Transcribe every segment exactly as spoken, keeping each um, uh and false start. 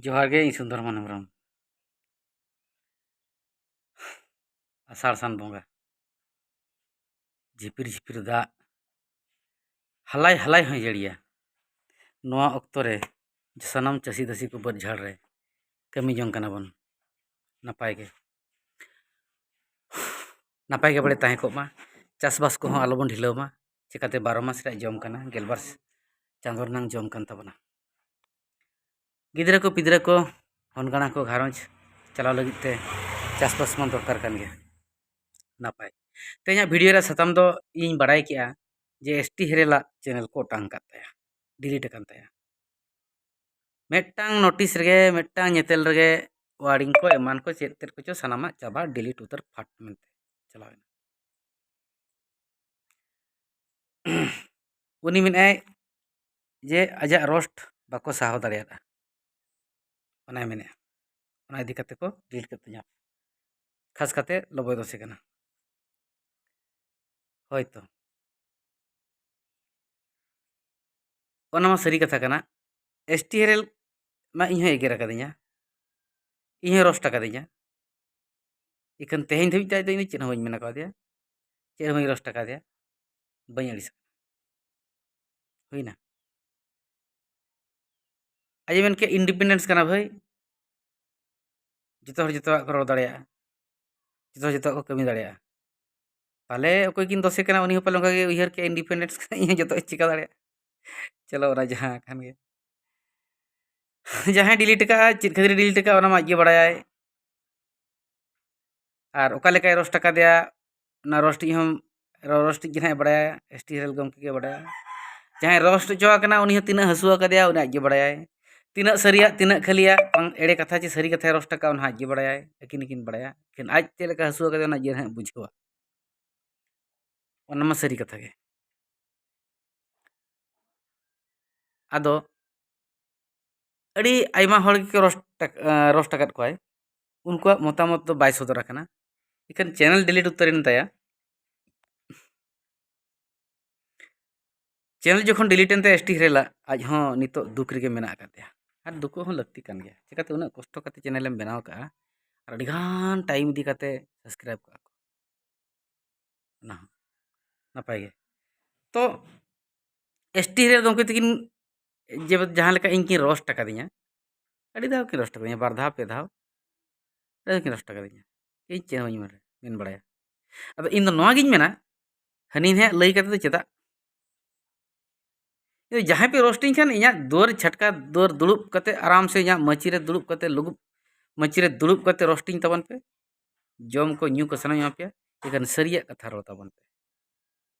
ᱡᱚᱦᱟᱨ ᱜᱮ, ᱤᱧ ᱥᱩᱱᱫᱚᱨ ᱢᱳᱦᱚᱱ ᱦᱮᱢᱵᱨᱚᱢ᱾ ᱟᱥᱟᱲ ᱥᱟᱱ ᱵᱚᱸᱜᱟ, ᱡᱷᱤᱯᱤᱨ ᱡᱷᱤᱯᱤᱨ ᱫᱟᱜ, ᱦᱟᱞᱟᱭ ᱦᱟᱞᱟᱭ ᱦᱚᱸᱭ ᱡᱟᱹᱲᱤᱭᱟ᱾ ᱱᱚᱣᱟ ᱚᱠᱛᱚ ᱨᱮ ᱥᱟᱱᱟᱢ ᱪᱟᱹᱥᱤ ᱫᱟᱹᱥᱤ ᱠᱚ ᱵᱟᱹᱫᱽ ᱡᱷᱟᱲ ᱨᱮ ᱠᱟᱹᱢᱤ ᱡᱚᱝ ᱠᱟᱱᱟ ᱵᱚᱱ᱾ ᱱᱟᱯᱟᱭ ᱜᱮ, ᱱᱟᱯᱟᱭ ᱜᱮ ᱵᱟᱲᱮ ᱛᱟᱦᱮᱸ ᱠᱚᱜ ᱢᱟ᱾ ᱪᱟᱥᱵᱟᱥ ᱠᱚᱦᱚᱸ ᱟᱞᱚᱵᱚᱱ ᱰᱷᱤᱞᱟᱹᱣ ᱢᱟ᱾ ᱪᱤᱠᱟᱹᱛᱮ ᱵᱟᱨᱚ ᱢᱟᱥ ᱨᱮᱭᱟᱜ ᱡᱚᱢ ᱠᱟᱱᱟ, ᱜᱮᱞᱵᱟᱨ ᱪᱟᱸᱫᱳ ᱨᱮᱱᱟᱝ ᱡᱚᱢ ᱠᱟᱱ ᱛᱟᱵᱚᱱᱟ᱾ ᱜᱤᱫᱽᱨᱟᱹ ᱠᱚ, ᱯᱤᱫᱽᱨᱟᱹ ᱠᱚ, ᱦᱚᱱ ᱜᱟᱬᱟ ᱠᱚ ᱜᱷᱟᱨᱚᱸᱡᱽ ᱪᱟᱞᱟᱣ ᱞᱟᱹᱜᱤᱫ ᱛᱮ ᱪᱟᱥᱵᱟᱥ ᱢᱟ ᱫᱚᱨᱠᱟᱨ ᱠᱟᱱ ᱜᱮᱭᱟ᱾ ᱱᱟᱯᱟᱭ, ᱛᱮᱦᱮᱧᱟᱜ ᱵᱷᱤᱰᱤᱭᱳ ᱨᱮᱭᱟᱜ ᱥᱟᱛᱟᱢ ᱫᱚ ᱤᱧ ᱵᱟᱲᱟᱭ ᱠᱮᱜᱼᱟ ᱡᱮ ᱮᱥ ᱴᱤ ᱦᱮᱨᱮᱞᱟᱜ ᱪᱮᱱᱮᱞ ᱠᱚ ᱚᱴᱟᱝ ᱟᱠᱟᱫ ᱛᱟᱭᱟ, ᱰᱤᱞᱤᱴ ᱟᱠᱟᱱ ᱛᱟᱭᱟ᱾ ᱢᱤᱫᱴᱟᱝ ᱱᱳᱴᱤᱥ ᱨᱮᱜᱮ, ᱢᱤᱫᱴᱟᱝ ᱧᱮᱛᱮᱞ ᱨᱮᱜᱮ ᱣᱟᱨᱰᱤᱝ ᱠᱚ ᱮᱢᱟᱱ ᱠᱚ ᱪᱮᱫ ᱛᱮᱫ ᱠᱚᱪᱚ ᱥᱟᱱᱟᱢᱟᱜ ᱪᱟᱵᱟ, ᱰᱤᱞᱤᱴ ᱩᱛᱟᱹᱨ ᱯᱷᱟᱴ ᱢᱮᱱᱛᱮ ᱪᱟᱞᱟᱣ ᱮᱱᱟ᱾ ᱩᱱᱤ ᱢᱮᱱᱮᱫᱼᱟᱭ ᱡᱮ ᱟᱡᱟᱜ ᱨᱳᱥᱴ ᱵᱟᱠᱚ ᱥᱟᱦᱟᱣ ᱫᱟᱲᱮᱭᱟᱫᱼᱟ, ᱚᱱᱟᱭ ᱢᱮᱱᱮᱫᱼᱟ᱾ ᱚᱱᱟ ᱤᱫᱤ ᱠᱟᱛᱮ ᱠᱚ ᱰᱤᱞᱤᱴ ᱠᱮᱫ ᱛᱤᱧᱟ, ᱠᱷᱟᱥ ᱠᱟᱛᱮ ᱞᱚᱵᱚᱭ ᱫᱚᱥᱮ ᱠᱟᱱᱟ᱾ ᱦᱳᱭ ᱛᱚ, ᱚᱱᱟ ᱢᱟ ᱥᱟᱹᱨᱤ ᱠᱟᱛᱷᱟ ᱠᱟᱱᱟ᱾ ᱮᱥ ᱴᱤ ᱦᱮᱨᱮᱞ ᱢᱟ ᱤᱧ ᱦᱚᱸ ᱮᱜᱮᱨ ᱟᱠᱟᱫᱤᱧᱟ, ᱤᱧ ᱦᱚᱸ ᱨᱳᱥᱴ ᱟᱠᱟᱫᱤᱧᱟ᱾ ᱤᱠᱷᱟᱹᱱ ᱛᱮᱦᱮᱧ ᱫᱷᱟᱹᱵᱤᱡ ᱛᱮ ᱟᱡ ᱫᱚ ᱤᱧ ᱫᱚ ᱪᱮᱫ ᱦᱚᱸ ᱵᱟᱹᱧ ᱢᱮᱱ ᱠᱟᱣᱫᱮᱭᱟ, ᱪᱮᱫ ᱦᱚᱸ ᱵᱟᱹᱧ ᱨᱳᱥᱴ ᱟᱠᱟᱫᱮᱭᱟ, ᱵᱟᱹᱧ ᱟᱹᱲᱤᱥ ᱟᱠᱟᱱᱟ᱾ ᱦᱩᱭᱱᱟ᱾ ᱟᱡ ᱮ ᱢᱮᱱ ᱠᱮᱫ ᱤᱱᱰᱤᱯᱮᱱᱰᱮᱱᱥ ᱠᱟᱱᱟ ᱵᱷᱟᱹᱭ, ᱡᱚᱛᱚ ᱦᱚᱲ ᱡᱚᱛᱚᱣᱟᱜ ᱠᱚ ᱨᱚᱲ ᱫᱟᱲᱮᱭᱟᱜᱼᱟ, ᱡᱚᱛᱚ ᱦᱚᱲ ᱡᱚᱛᱚᱣᱟᱜ ᱠᱚ ᱠᱟᱹᱢᱤ ᱫᱟᱲᱮᱭᱟᱜᱼᱟ᱾ ᱯᱟᱞᱮ ᱚᱠᱚᱭ ᱠᱤᱱ ᱫᱚᱥᱮ ᱠᱟᱱᱟ, ᱩᱱᱤ ᱦᱚᱸ ᱯᱟᱞᱮ ᱚᱱᱠᱟ ᱜᱮ ᱩᱭᱦᱟᱹᱨ ᱠᱮᱫ, ᱤᱱᱰᱤᱯᱮᱱᱰᱮᱱᱥ ᱠᱟᱱᱟ, ᱤᱧ ᱦᱚᱸ ᱡᱚᱛᱚᱣᱟᱜ ᱤᱧ ᱪᱤᱠᱟᱹ ᱫᱟᱲᱮᱭᱟᱜᱼᱟ᱾ ᱪᱚᱞᱚ, ᱚᱱᱟ ᱡᱟᱦᱟᱸ ᱠᱟᱱ ᱜᱮ, ᱡᱟᱦᱟᱸᱭ ᱰᱤᱞᱤᱴ ᱟᱠᱟᱫᱼᱟ, ᱪᱮᱫ ᱠᱷᱟᱹᱛᱤᱨ ᱰᱤᱞᱤᱴ ᱟᱠᱟᱫᱼᱟ, ᱚᱱᱟ ᱢᱟ ᱟᱡ ᱜᱮ ᱵᱟᱲᱟᱭᱟᱭ᱾ ᱟᱨ ᱚᱠᱟ ᱞᱮᱠᱟᱭ ᱨᱳᱥᱴ ᱟᱠᱟᱫᱮᱭᱟ, ᱚᱱᱟ ᱨᱳᱥᱴ ᱤᱡ ᱦᱚᱸ, ᱨᱳᱥᱴ ᱤᱡ ᱜᱮ ᱱᱟᱦᱟᱜ ᱮ ᱵᱟᱲᱟᱭᱟ, ᱮᱥ ᱴᱤ ᱦᱮᱨᱮᱞ ᱜᱚᱢᱠᱮ ᱜᱮ ᱵᱟᱲᱟᱭᱟ᱾ ᱡᱟᱦᱟᱸᱭ ᱨᱳᱥᱴ ᱦᱚᱪᱚ ᱟᱠᱟᱱᱟ, ᱩᱱᱤ ᱦᱚᱸ ᱛᱤᱱᱟᱹᱜ ᱦᱟᱹᱥᱩ ᱟᱠᱟᱫᱮᱭᱟ, ᱩᱱᱤ ᱟᱡ ᱜᱮ ᱵᱟᱲᱟᱭᱟᱭ᱾ ᱛᱤᱱᱟᱹᱜ ᱥᱟᱹᱨᱤᱭᱟᱜ, ᱛᱤᱱᱟᱹᱜ ᱠᱷᱟᱹᱞᱤᱭᱟᱜ, ᱵᱟᱝ ᱮᱲᱮ ᱠᱟᱛᱷᱟ ᱪᱮ ᱥᱟᱹᱨᱤ ᱠᱟᱛᱷᱟᱭ ᱨᱳᱥᱴ ᱟᱠᱟᱫ, ᱚᱱᱟ ᱟᱡ ᱜᱮ ᱵᱟᱲᱟᱭᱟᱭ, ᱟᱹᱠᱤᱱ ᱜᱮᱠᱤᱱ ᱵᱟᱲᱟᱭᱟ᱾ ᱮᱱᱠᱷᱟᱱ ᱟᱡ ᱪᱮᱫ ᱞᱮᱠᱟ ᱦᱟᱹᱥᱩ ᱟᱠᱟᱫᱮᱭᱟ, ᱚᱱᱟ ᱟᱡ ᱜᱮ ᱱᱟᱦᱟᱜ ᱵᱩᱡᱷᱟᱹᱣᱟ᱾ ᱚᱱᱟ ᱢᱟ ᱥᱟᱹᱨᱤ ᱠᱟᱛᱷᱟ ᱜᱮ᱾ ᱟᱫᱚ ᱟᱹᱰᱤ ᱟᱭᱢᱟ ᱦᱚᱲ ᱜᱮᱠᱚ ᱨᱳᱥᱴ ᱟᱠ-, ᱟᱸ, ᱨᱳᱥᱴ ᱟᱠᱟᱫ ᱠᱚᱣᱟᱭ, ᱩᱱᱠᱩᱣᱟᱜ ᱢᱚᱛᱟᱢᱚᱛ ᱫᱚ ᱵᱟᱭ ᱥᱚᱫᱚᱨ ᱟᱠᱟᱱᱟ᱾ ᱮᱱᱠᱷᱟᱱ ᱪᱮᱱᱮᱞ ᱰᱤᱞᱤᱴ ᱩᱛᱟᱹᱨ ᱮᱱ ᱛᱟᱭᱟ᱾ ᱪᱮᱱᱮᱞ ᱡᱚᱠᱷᱚᱱ ᱰᱤᱞᱤᱴ ᱮᱱ ᱛᱟᱭᱟ ᱮᱥ ᱴᱤ ᱦᱮᱨᱮᱞᱟᱜ, ᱟᱡ ᱦᱚᱸ ᱱᱤᱛᱚᱜ ᱫᱩᱠ ᱨᱮᱜᱮ ᱢᱮᱱᱟᱜ ᱟᱠᱟᱫᱮᱭᱟ᱾ ᱟᱨ ᱫᱩᱠᱩᱜ ᱦᱚᱸ ᱞᱟᱹᱠᱛᱤ ᱠᱟᱱ ᱜᱮᱭᱟ᱾ ᱪᱤᱠᱟᱹᱛᱮ ᱩᱱᱟᱹᱜ ᱠᱚᱥᱴᱚ ᱠᱟᱛᱮ channel ᱮᱢ ᱵᱮᱱᱟᱣ ᱠᱟᱜᱼᱟ ᱟᱨ ᱟᱹᱰᱤ ᱜᱟᱱ time ᱤᱫᱤ ᱠᱟᱛᱮ subscribe ᱠᱟᱜᱼᱟ ᱠᱚ, ᱚᱱᱟ ᱦᱚᱸ ᱱᱟᱯᱟᱭ ᱜᱮ᱾ ᱛᱚ ᱮᱥ ᱴᱤ ᱨᱮ ᱜᱚᱢᱠᱮ ᱛᱟᱹᱠᱤᱱ ᱡᱮ ᱡᱟᱦᱟᱸ ᱞᱮᱠᱟ ᱤᱧ ᱠᱤᱱ roast ᱟᱠᱟᱫᱤᱧᱟ, ᱟᱹᱰᱤ ᱫᱷᱟᱣ ᱠᱤᱱ roast ᱟᱠᱟᱫᱤᱧᱟ, ᱵᱟᱨ ᱫᱷᱟᱣ ᱯᱮ ᱫᱷᱟᱣ ᱟᱹᱰᱤ ᱠᱤᱱ roast ᱟᱠᱟᱫᱤᱧᱟ᱾ ᱤᱧ ᱪᱮᱫ ᱦᱚᱸ ᱵᱟᱹᱧ ᱢᱮᱱ ᱢᱮᱱ ᱵᱟᱲᱟᱭᱟ᱾ ᱟᱫᱚ ᱤᱧ ᱫᱚ ᱱᱚᱣᱟ ᱜᱤᱧ ᱢᱮᱱᱟ, ᱦᱟᱹᱱᱤ ᱱᱟᱦᱟᱜ ᱞᱟᱹᱭ ᱠᱟᱛᱮ ᱫᱚ ᱪᱮᱫᱟᱜ? ᱡᱩᱫᱤ ᱡᱟᱦᱟᱸᱭ ᱯᱮ roast ᱤᱧ ᱠᱷᱟᱱ, ᱤᱧᱟᱹᱜ ᱫᱩᱣᱟᱹᱨ ᱪᱷᱟᱴᱠᱟ ᱫᱩᱣᱟᱹᱨ ᱫᱩᱲᱩᱵ ᱠᱟᱛᱮ, ᱟᱨᱟᱢ ᱥᱮ ᱤᱧᱟᱹᱜ ᱢᱟᱹᱪᱤ ᱨᱮ ᱫᱩᱲᱩᱵ ᱠᱟᱛᱮ, ᱞᱩᱜᱩᱵ ᱢᱟᱹᱪᱤ ᱨᱮ ᱫᱩᱲᱩᱵ ᱠᱟᱛᱮ roast ᱤᱧ ᱛᱟᱵᱚᱱ ᱯᱮ᱾ ᱡᱚᱢ ᱠᱚ ᱧᱩ ᱠᱚ ᱥᱟᱱᱟᱧ ᱮᱢᱟ ᱯᱮᱭᱟ, ᱮᱱᱠᱷᱟᱱ ᱥᱟᱹᱨᱤᱭᱟᱜ ᱠᱟᱛᱷᱟ ᱨᱚᱲ ᱛᱟᱵᱚᱱ ᱯᱮ᱾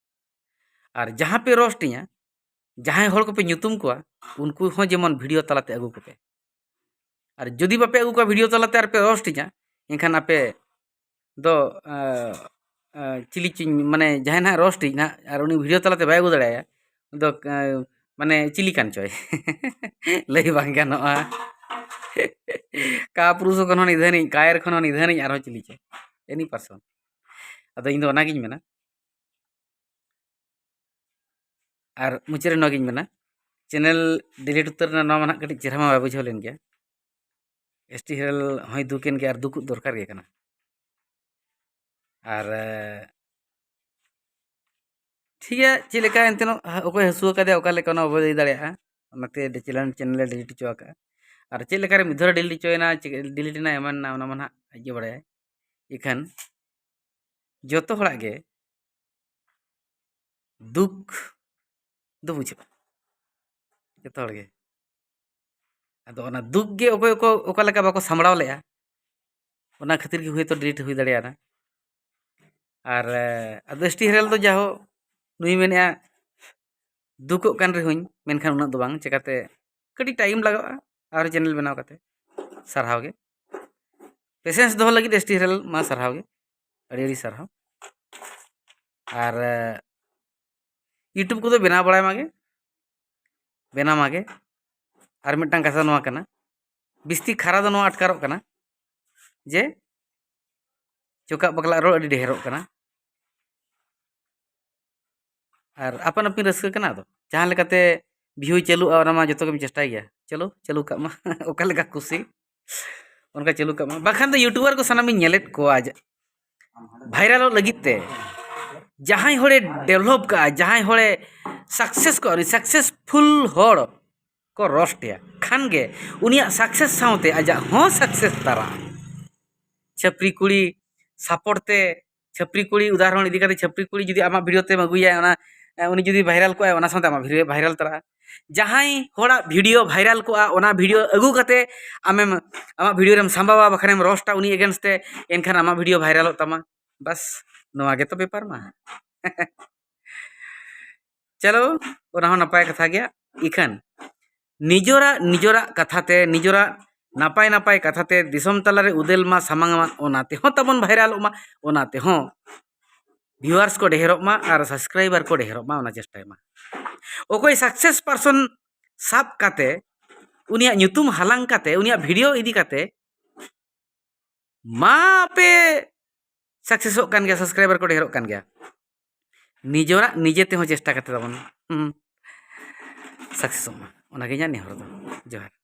ᱟᱨ ᱡᱟᱦᱟᱸ ᱯᱮ roast ᱤᱧᱟ, ᱡᱟᱦᱟᱸᱭ ᱦᱚᱲ ᱠᱚᱯᱮ ᱧᱩᱛᱩᱢ ᱠᱚᱣᱟ, ᱩᱱᱠᱩ ᱦᱚᱸ ᱡᱮᱢᱚᱱ video ᱛᱟᱞᱟᱛᱮ ᱟᱹᱜᱩ ᱠᱚᱯᱮ᱾ ᱟᱨ ᱡᱩᱫᱤ ᱵᱟᱯᱮ ᱟᱹᱜᱩ ᱠᱚᱣᱟ video ᱛᱟᱞᱟᱛᱮ ᱟᱨ ᱯᱮ roast ᱤᱧᱟ, ᱮᱱᱠᱷᱟᱱ ᱟᱯᱮ ᱫᱚ, ᱟᱸ, ᱟᱸ, ᱪᱤᱞᱤ ᱪᱚᱧ, ᱢᱟᱱᱮ, ᱡᱟᱦᱟᱸᱭ ᱱᱟᱦᱟᱜ roast ᱤᱧ ᱱᱟᱦᱟᱜ ᱟᱨ ᱩᱱᱤ video ᱛᱟᱞᱟᱛᱮ ᱵᱟᱭ ᱟᱹᱜᱩ ᱫᱟᱲᱮᱭᱟᱭᱟ, ᱩᱱᱤ ᱫᱚ, ᱟᱸ, ᱢᱟᱱᱮ, ᱪᱤᱞᱤ ᱠᱟᱱ ᱪᱚᱭ? ᱞᱟᱹᱭ ᱵᱟᱝ ᱜᱟᱱᱚᱜᱼᱟ᱾ ᱠᱟᱯᱨᱩᱥ ᱠᱷᱚᱱ ᱦᱚᱸ ᱱᱤᱫᱷᱟᱹᱱᱤᱡ, ᱠᱟᱭᱮᱨ ᱠᱷᱚᱱ ᱦᱚᱸ ᱱᱤᱫᱷᱟᱹᱱᱤᱡ, ᱟᱨᱦᱚᱸ ᱪᱤᱞᱤ ᱪᱚ, any person᱾ ᱟᱫᱚ ᱤᱧ ᱫᱚ ᱚᱱᱟᱜᱤᱧ ᱢᱮᱱᱟ᱾ ᱟᱨ ᱢᱩᱪᱟᱹᱫ ᱨᱮ ᱱᱚᱣᱟᱜᱤᱧ ᱢᱮᱱᱟ, channel delete ᱩᱛᱟᱹᱨ ᱨᱮᱱᱟᱜ ᱱᱚᱣᱟ ᱢᱟ ᱱᱟᱦᱟᱜ ᱠᱟᱹᱴᱤᱡ ᱪᱮᱦᱨᱟ ᱢᱟ ᱵᱟᱭ ᱵᱩᱡᱷᱟᱹᱣ ᱞᱮᱱ ᱜᱮᱭᱟ᱾ ᱮᱥ ᱴᱤ ᱦᱮᱨᱮᱞ ᱦᱚᱸᱭ ᱫᱩᱠ ᱮᱱ ᱜᱮᱭᱟ ᱟᱨ ᱫᱩᱠᱩᱜ ᱫᱚᱨᱠᱟᱨ ᱜᱮ ᱠᱟᱱᱟ᱾ ᱟᱨ, ᱮ, ᱴᱷᱤᱠ ᱜᱮᱭᱟ, ᱪᱮᱫ ᱞᱮᱠᱟ ᱮᱱᱛᱮ ᱱᱚᱜ-, ᱚᱠᱚᱭ ᱦᱟᱹᱥᱩ ᱟᱠᱟᱫᱮᱭᱟ, ᱚᱠᱟ ᱞᱮᱠᱟ, ᱚᱱᱟ ᱵᱟᱵᱚ ᱞᱟᱹᱭ ᱫᱟᱲᱮᱭᱟᱜᱼᱟ᱾ ᱚᱱᱟᱛᱮ channel, channel ᱮ delete ᱦᱚᱪᱚ ᱟᱠᱟᱫᱼᱟ᱾ ᱟᱨ ᱪᱮᱫ ᱞᱮᱠᱟᱨᱮ ᱢᱤᱫ ᱫᱷᱟᱣ ᱨᱮ delete ᱦᱚᱪᱚᱭᱮᱱᱟ, ᱪᱮᱫ delete ᱮᱱᱟ, ᱮᱢᱟᱱ ᱮᱱᱟ, ᱚᱱᱟ ᱢᱟ ᱱᱟᱦᱟᱜ ᱟᱡ ᱜᱮ ᱵᱟᱲᱟᱭᱟᱭ᱾ ᱤᱠᱷᱟᱹᱱ ᱡᱚᱛᱚ ᱦᱚᱲᱟᱜ ᱜᱮ ᱫᱩᱠ ᱫᱚ ᱵᱩᱡᱷᱟᱹᱜᱼᱟ, ᱡᱚᱛᱚ ᱦᱚᱲ ᱜᱮ᱾ ᱟᱫᱚ ᱚᱱᱟ ᱫᱩᱠ ᱜᱮ ᱚᱠᱚᱭ ᱠᱚ ᱚᱠᱟ ᱞᱮᱠᱟ ᱵᱟᱠᱚ ᱥᱟᱢᱵᱲᱟᱣ ᱞᱮᱜᱼᱟ, ᱚᱱᱟ ᱠᱷᱟᱹᱛᱤᱨ ᱜᱮ ᱦᱳᱭᱛᱳ delete ᱦᱩᱭ ᱫᱟᱲᱮᱭᱟᱫᱟ᱾ ᱟᱨ, ᱮ, ᱟᱫᱚ ᱮᱥ ᱴᱤ ᱦᱮᱨᱮᱞ ᱫᱚ ᱡᱟᱦᱳ ᱱᱩᱭ ᱢᱮᱱᱮᱫᱼᱟ, ᱫᱩᱠᱚᱜ ᱠᱟᱱ ᱨᱮᱦᱚᱸᱧ, ᱢᱮᱱᱠᱷᱟᱱ ᱩᱱᱟᱹᱜ ᱫᱚ ᱵᱟᱝ, ᱪᱮᱠᱟᱛᱮ ᱠᱟᱹᱴᱤᱡ time ᱞᱟᱜᱟᱜᱼᱟ ᱟᱨ channel ᱵᱮᱱᱟᱣ ᱠᱟᱛᱮ᱾ ᱥᱟᱨᱦᱟᱣ ᱜᱮ, patience ᱫᱚᱦᱚ ᱞᱟᱹᱜᱤᱫ ᱮᱥ ᱴᱤ ᱦᱮᱨᱮᱞ ᱢᱟ ᱥᱟᱨᱦᱟᱣ ᱜᱮ, ᱟᱹᱰᱤ ᱟᱹᱰᱤ ᱥᱟᱨᱦᱟᱣ᱾ ᱟᱨ, ᱮ, YouTube ᱠᱚᱫᱚ ᱵᱮᱱᱟᱣ ᱵᱟᱲᱟᱭ ᱢᱟᱜᱮ, ᱵᱮᱱᱟᱣ ᱢᱟᱜᱮ᱾ ᱟᱨ ᱢᱤᱫᱴᱟᱝ ᱠᱟᱛᱷᱟ ᱱᱚᱣᱟ ᱠᱟᱱᱟ, ᱵᱤᱥᱛᱤ ᱠᱷᱟᱨᱟ ᱫᱚ ᱱᱚᱣᱟ ᱟᱴᱠᱟᱨᱚᱜ ᱠᱟᱱᱟ ᱡᱮ ᱪᱚᱠᱟᱜ ᱵᱟᱠᱞᱟᱜ ᱨᱚᱲ ᱟᱹᱰᱤ ᱰᱷᱮᱨᱚᱜ ᱠᱟᱱᱟ᱾ ᱟᱨ ᱟᱯᱟᱱ ᱟᱹᱯᱤᱱ ᱨᱟᱹᱥᱠᱟᱹ ᱠᱟᱱᱟ᱾ ᱟᱫᱚ ᱡᱟᱦᱟᱸ ᱞᱮᱠᱟᱛᱮ view ᱪᱟᱹᱞᱩᱜᱼᱟ, ᱚᱱᱟ ᱢᱟ ᱡᱚᱛᱚ ᱜᱮᱢ ᱪᱮᱥᱴᱟᱭ ᱜᱮᱭᱟ᱾ ᱪᱟᱹᱞᱩ ᱪᱟᱹᱞᱩ ᱠᱟᱜ ᱢᱟ᱾ ᱚᱠᱟ ᱞᱮᱠᱟ ᱠᱩᱥᱤ, ᱚᱱᱠᱟ ᱪᱟᱹᱞᱩ ᱠᱟᱜ ᱢᱟ᱾ ᱵᱟᱠᱷᱟᱱ ᱫᱚ YouTuberᱚᱜ ᱞᱟᱹᱜᱤᱫ ᱛᱮ ᱡᱟᱦᱟᱸᱭ ᱦᱚᱲᱮ develop ᱠᱟᱜᱼᱟ, ᱡᱟᱦᱟᱸᱭ ᱦᱚᱲᱮ success ᱠᱚᱜᱼᱟ, ᱩᱱᱤ successful ᱦᱚᱲ ᱠᱚ roast ᱮᱭᱟ᱾ ᱠᱷᱟᱱ ᱜᱮ ᱩᱱᱤᱭᱟᱜ success ᱥᱟᱶᱛᱮ ᱟᱡᱟᱜ ᱦᱚᱸ success ᱛᱟᱨᱟᱜᱼᱟ᱾ ᱪᱷᱟᱹᱯᱨᱤ ᱠᱩᱲᱤ support ᱛᱮ, ᱪᱷᱟᱹᱯᱨᱤ ᱠᱩᱲᱤ ᱩᱫᱟᱦᱚᱨᱚᱱ ᱤᱫᱤ ᱠᱟᱛᱮ, ᱪᱷᱟᱹᱯᱨᱤ ᱠᱩᱲᱤ ᱡᱩᱫᱤ ᱟᱢᱟᱜ video ᱛᱮᱢ ᱟᱹᱜᱩᱭᱟ, ᱚᱱᱟ, ᱮ, ᱩᱱᱤ ᱡᱩᱫᱤ viral ᱠᱚᱜᱼᱟᱭ, ᱚᱱᱟ ᱥᱟᱶᱛᱮ ᱟᱢᱟᱜ video viral ᱛᱟᱨᱟᱜᱼᱟ᱾ ᱡᱟᱦᱟᱸᱭ ᱦᱚᱲᱟᱜ video viral ᱠᱚᱜᱼᱟ, ᱚᱱᱟ video ᱟᱹᱜᱩ ᱠᱟᱛᱮ ᱟᱢᱮᱢ, ᱟᱢᱟᱜ video ᱨᱮᱢ ᱥᱟᱢᱵᱟᱣᱟ, ᱵᱟᱠᱷᱟᱱᱮᱢ roastᱟ ᱩᱱᱤ against ᱛᱮ, ᱮᱱᱠᱷᱟᱱ ᱟᱢᱟᱜ video viralᱚᱜ ᱛᱟᱢᱟ᱾ ᱵᱟᱥ, ᱱᱚᱣᱟ ᱜᱮᱛᱚ ᱵᱮᱯᱟᱨ ᱢᱟ᱾ ᱪᱚᱞᱚ, ᱚᱱᱟ ᱦᱚᱸ ᱱᱟᱯᱟᱭ ᱠᱟᱛᱷᱟ ᱜᱮᱭᱟ᱾ ᱤᱠᱷᱟᱹᱱ ᱱᱤᱡᱚᱨᱟᱜ, ᱱᱤᱡᱚᱨᱟᱜ ᱠᱟᱛᱷᱟ ᱛᱮ, ᱱᱤᱡᱚᱨᱟᱜ ᱱᱟᱯᱟᱭ ᱱᱟᱯᱟᱭ ᱠᱟᱛᱷᱟ ᱛᱮ ᱫᱤᱥᱚᱢ ᱛᱟᱞᱟᱨᱮ ᱩᱫᱮᱞ ᱢᱟ, ᱥᱟᱢᱟᱝ ᱢᱟ, ᱚᱱᱟ ᱛᱮᱦᱚᱸ ᱛᱟᱵᱚᱱ viralᱚᱜ ᱢᱟ, ᱚᱱᱟ ᱛᱮᱦᱚᱸ viewers ᱠᱚ ᱰᱷᱮᱨᱚᱜ ᱢᱟ ᱟᱨ subscriber ᱠᱚ ᱰᱷᱮᱨᱚᱜ ᱢᱟ, ᱚᱱᱟ ᱪᱮᱥᱴᱟᱭ ᱢᱟ᱾ ᱚᱠᱚᱭ success person ᱥᱟᱵ ᱠᱟᱛᱮ, ᱩᱱᱤᱭᱟᱜ ᱧᱩᱛᱩᱢ ᱦᱟᱞᱟᱝ ᱠᱟᱛᱮ, ᱩᱱᱤᱭᱟᱜ video ᱤᱫᱤ ᱠᱟᱛᱮ ᱢᱟ ᱯᱮ successᱚᱜ ᱠᱟᱱ ᱜᱮᱭᱟ, subscriber ᱠᱚ ᱰᱷᱮᱨᱚᱜ ᱠᱟᱱ ᱜᱮᱭᱟ᱾ ᱱᱤᱡᱚᱨᱟᱜ ᱱᱤᱡᱮ ᱛᱮᱦᱚᱸ ᱪᱮᱥᱴᱟ ᱠᱟᱛᱮ ᱛᱟᱵᱚᱱ, ᱦᱩᱸ, successᱚᱜ ᱢᱟ, ᱚᱱᱟᱜᱮ ᱤᱧᱟᱹᱜ ᱱᱮᱦᱚᱨ ᱫᱚ᱾ ᱡᱚᱦᱟᱨ᱾